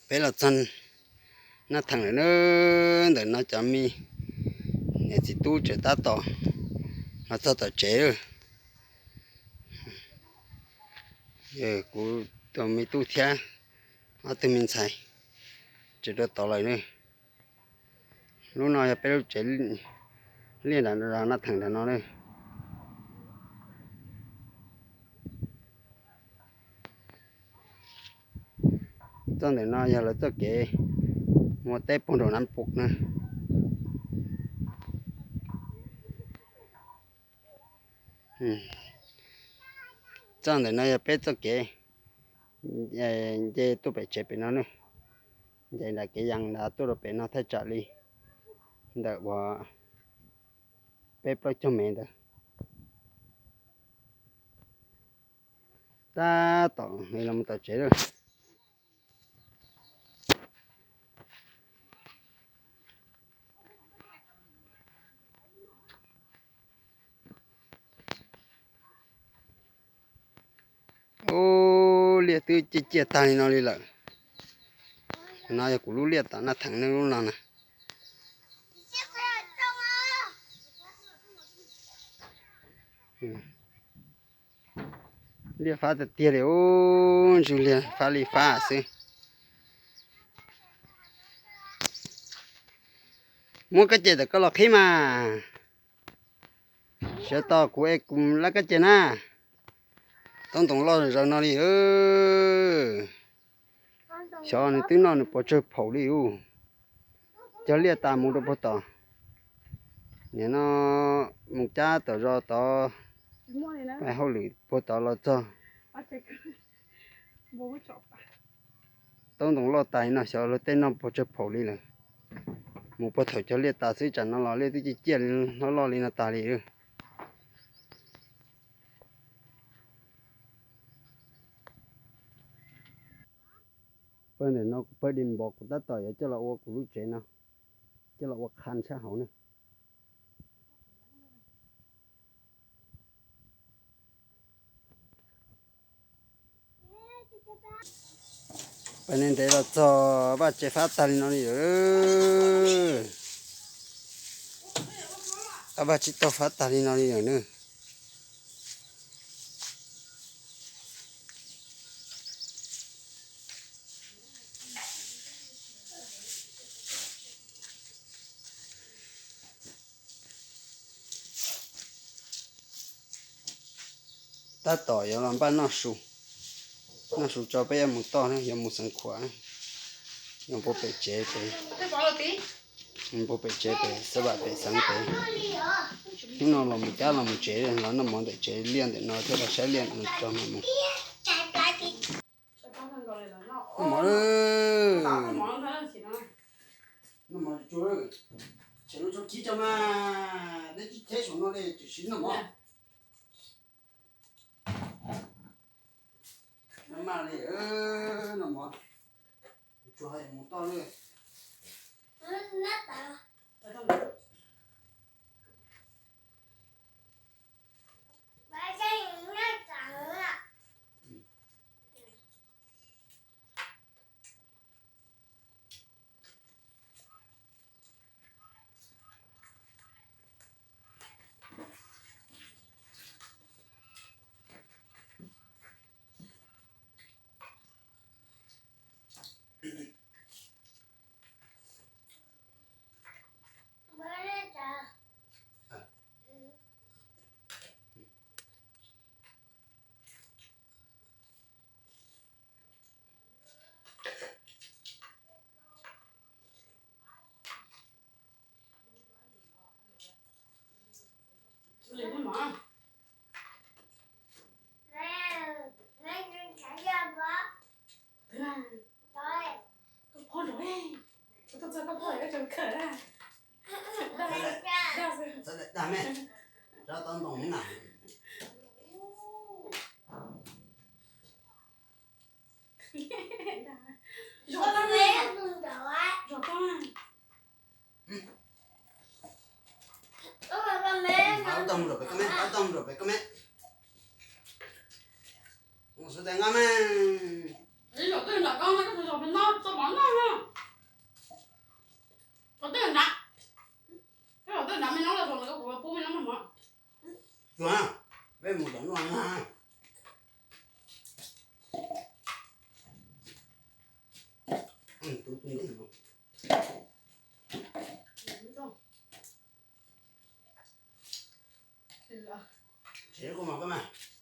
Peb los txog Naj Theem lawm na, ntawm no cov me niam txiv tub tseem tab tom los txog tom tsev lawm. Kuv tus me tub thiab ob tug me ntxhais tseem rau tod lawm na. Lub no yog peb lub tsev liaj nram Naj Theem nram no na. Txoj ntawm no yog lawv txoj kev mus teb puag nraum Nab Pum na. Txoj ntawm no yog peb txoj kev nce tuaj pem tsev pem no na. Nce nram kev yas nrad tuaj rau pem no thaj tsam li ntawm uas peb plaub caug mev ntawd. Tab tom los mus tom tsev lawm. Ub, liaj twb ciaj ciaj tag li no li lawm. No yog kuv lub liaj tom Naj Theem ne, lub no na. Liaj fab tiag tiag li, ub, ntswg liaj fab li fab xwb. Muab kab ce tawm koj los qhib mas. Sawv tos kuv es kuv lab kab ce na. Taub ntoos loj zaws no li. Xyov nws twb noj nws puas tsawg phaum li ub. Cog liaj tas mus rau puag tod. Nim no mus cab tom zos tod, hauj lwm puag tod los txog. Taub ntoos loj tas li no xyov luag tej noj puas tsawg phaum li lawm. Mus puag thaum cog liaj tas xwb tsam no los liaj twb ciaj ciaj li, loj loj li no tas li. Pawg ntawm no kuv pawg di npov, kuv tab tom yuav coj los ua kuv lub tsev no, coj los ua qha tshaj hauv ne. Peb ntev ntev los txog vaj tse fab tag li no li lawm. Vaj tse tau fab tag li no li lawm na. Tab tom yuav los npaj noj su, noj su tso peb yuav mus toj, yuav mus xeev khuam, yuav puag pem tsev pem, puag pem tsev pem xab vam pem xeev pem. Hnub no los mus cab los mus tsev, los noj mov ntawm tsev liaj ntawm no thiab los saib liaj no tso mam mus. Noj mov, noj mov tsuag, tseem lub tshoob kib tso mas, deb tsis theb saum no li tseem siv noj mov. Noj maj li, noj mov tsuag mus toj li. Dag me, rov tau ntoos na. Zov tau, zov tau. Ub, tau mus rau pem koj me, ub, tau mus rau pem koj me. Mus xwb tes nqa me. Zov twg nram koj no, koj zov pem no, tso mov no. Tsev kuv mas koj mas.